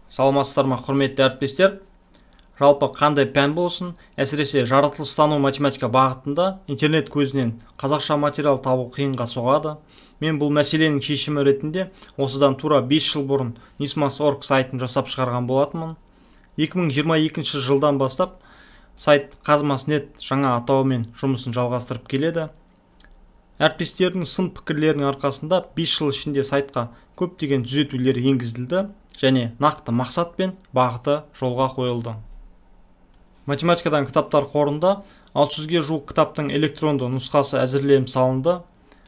Саламатсыздар ма, құрметті әріптестер? Жалпы қандай пән болсын, әсіресе жаратылыстану математика бағытында интернет көзінен қазақша материал табу қиынға соғады. Мен бұл мәселенің шешімі ретінде осыдан тура 5 жыл бұрын nismas.org сайтын жасап шығарған болатынмын. 2022 жылдан бастап сайт Qazmas.net жаңа атауымен жұмысын жалғастырып келеді. Әріптестердің сын пікірлерінің арқасында 5 жыл ішінде сайтқа көптеген түзетулер енгізілді және нақты мақсат пен бағыты жолға қойылды. Математикадан кітаптар қорында 600-ге жуық кітаптың электронды нұсқасы әзірленіп салынды.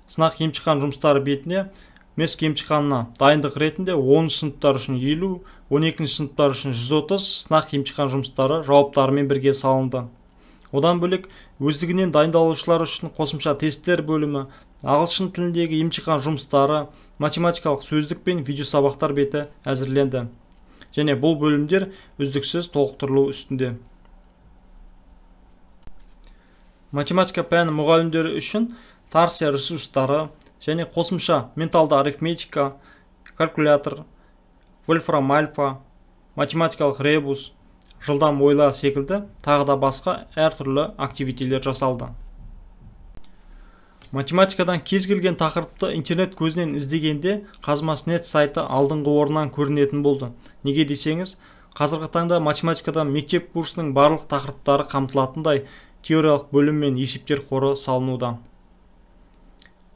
Сынақ емтихан жұмыстары бетіне МЕСК емтиханына дайындық ретінде 10 сыныптар үшін 50, 12 сыныптар үшін 130 сынақ емтихан жұмыстары жауаптарымен бірге салынды. Одан бөлек өздігінен дайындалушылар үшін қосымша тесттер бөлімі, ағылшын тіліндегі емтихан жұмыстары, математикалық сөздік пен видеосабақтар беті әзірленді. Және бұл бөлімдер үздіксіз толықтырылу үстінде. Математика пәні мұғалімдері үшін Тарсия ресурстары және қосымша менталды арифметика, калькулятор, Вольфрам альфа, математикалық ребус, жылдам ойла секілді тағы да басқа әртүрлі активитилер жасалды. Математикадан кез келген тақырыпты интернет көзінен іздегенде Qazmas.net сайты алдыңғы орыннан көрінетін болды. Неге десеңіз, қазіргі таңда математикадан мектеп курсының барлық тақырыптары қамтылатындай теориялық бөлім мен есептер қоры салынуда.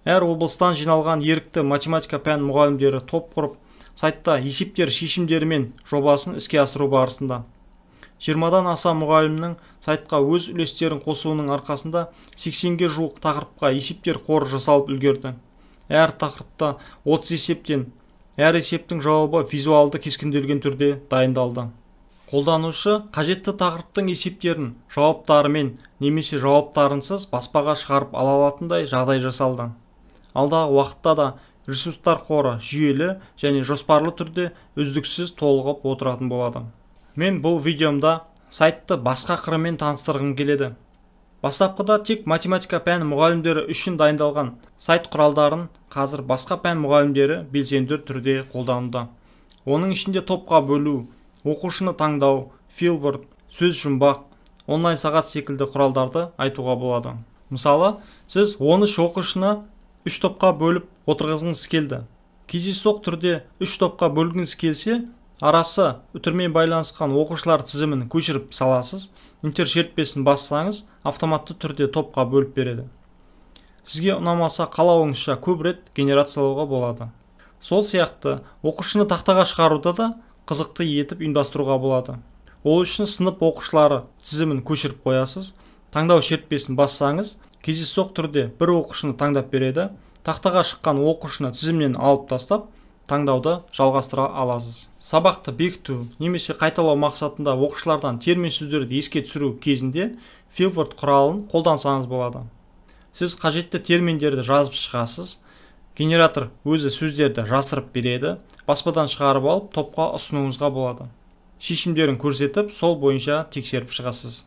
Әр облыстан жиналған ерікті математика пән мұғалімдері топ құрып, сайтта есептер шешімдерімен жобасын іске асыру барысында 20-дан аса мұғалімнің сайтқа өз үлестерін қосуының арқасында 80-ге жуық тақырыпқа есептер қоры жасалып үлгерді. Әр тақырыпта 30 есептен, әр есептің жауабы визуалды кескінделген түрде дайындалды. Қолданушы қажетті тақырыптың есептерін жауаптарымен немесе жауаптарынсыз баспаға шығарып ала алатындай жағдай жасалды. Алдағы уақытта да ресурстар қоры жүйелі және жоспарлы түрде үздіксіз толығып отыратын болады. Мен бұл видеомда сайтты басқа қырымен таныстырғым келеді. Бастапқыда тек математика пәні мұғалімдері үшін дайындалған сайт құралдарын қазір басқа пән мұғалімдері белсенді түрде қолдануда. Оның ішінде топқа бөлу, оқушыны таңдау, филворд, сөз жұмбақ, онлайн сағат секілді құралдарды айтуға болады. Мысалы, сіз 13 оқушыны 3 топқа бөліп отырғызғыңыз келді. Кездейсоқ түрде 3 топқа бөлгіңіз келсе, арасы үтірмен байланысқан оқушылар тізімін көшіріп саласыз, Enter шертпесін бассаңыз, автоматты түрде топқа бөліп береді. Сізге ұнамаса қалауыңызша көп рет генерациялауға болады. Сол сияқты оқушыны тақтаға шығаруда да қызықты етіп ұйымдастыруға болады. Ол үшін сынып оқушылары тізімін көшіріп қоясыз, таңдау шертпесін бассаңыз, кездейсоқ түрде бір оқушыны таңдап береді, тақтаға шыққан оқушыны тізімнен алып тастап, таңдауды жалғастыра аласыз. Сабақты бекіту немесе қайталау мақсатында оқушылардан термин сөздерді еске түсіру кезінде Филворд құралын қолдансаңыз болады. Сіз қажетті терминдерді жазып шығасыз, генератор өзі сөздерді жасырып береді, баспадан шығарып алып топқа ұсынуыңызға болады. Шешімдерін көрсетіп, сол бойынша тексеріп шығасыз.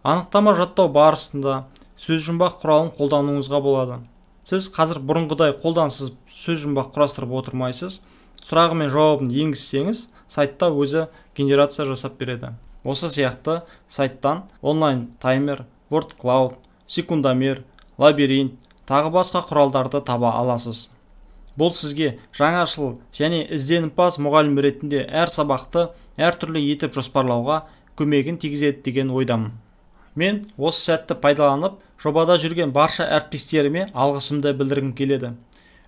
Анықтама жаттау барысында сөз жұмбақ құралын қолдануыңызға болады. Сіз қазір бұрынғыдай қолдансыз сөз жұмбақ құрастырып отырмайсыз. Сұрағы мен жауабын енгізсеңіз, сайтта өзі генерация жасап береді. Осы сияқты сайттан онлайн таймер, Word Cloud, секундомер, лабиринт, тағы басқа құралдарды таба аласыз. Бұл сізге жаңашыл және ізденімпаз мұғалім ретінде әр сабақты әртүрлі етіп жоспарлауға көмегін тигізеді деген ойдамын. Мен осы сәтті пайдаланып, жобада жүрген барша әріптестеріме алғысымды білдіргім келеді.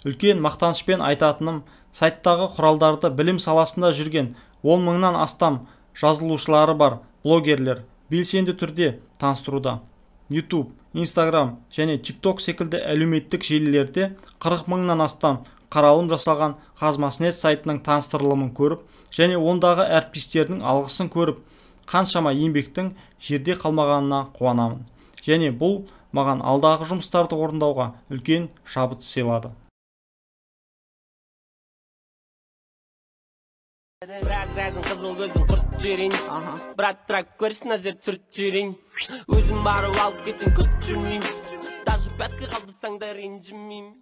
Үлкен мақтанышпен айтатыным, сайттағы құралдарды білім саласында жүрген 10 мыңнан астам жазылушылары бар блогерлер белсенді түрде таныстыруда. YouTube, Instagram және TikTok секілді әлеуметтік желілерде 40 мыңнан астам қаралым жасалған Qazmas.net сайтының таныстырылымын көріп және ондағы әріптестердің алғысын көріп, қаншама еңбектің жерде қалмағанына қуанамын. Және бұл маған алдағы жұмыстарды орындауға үлкен шабыт сыйлады. Брат, жазын қызыл көзін құрт жіберейін. Брат, трак көрші, мына жерді сүрт жіберейін. Өзім барып алып кетейін, күт жүрмеймін. Даже пятка қалдырсаң да ренжімеймін.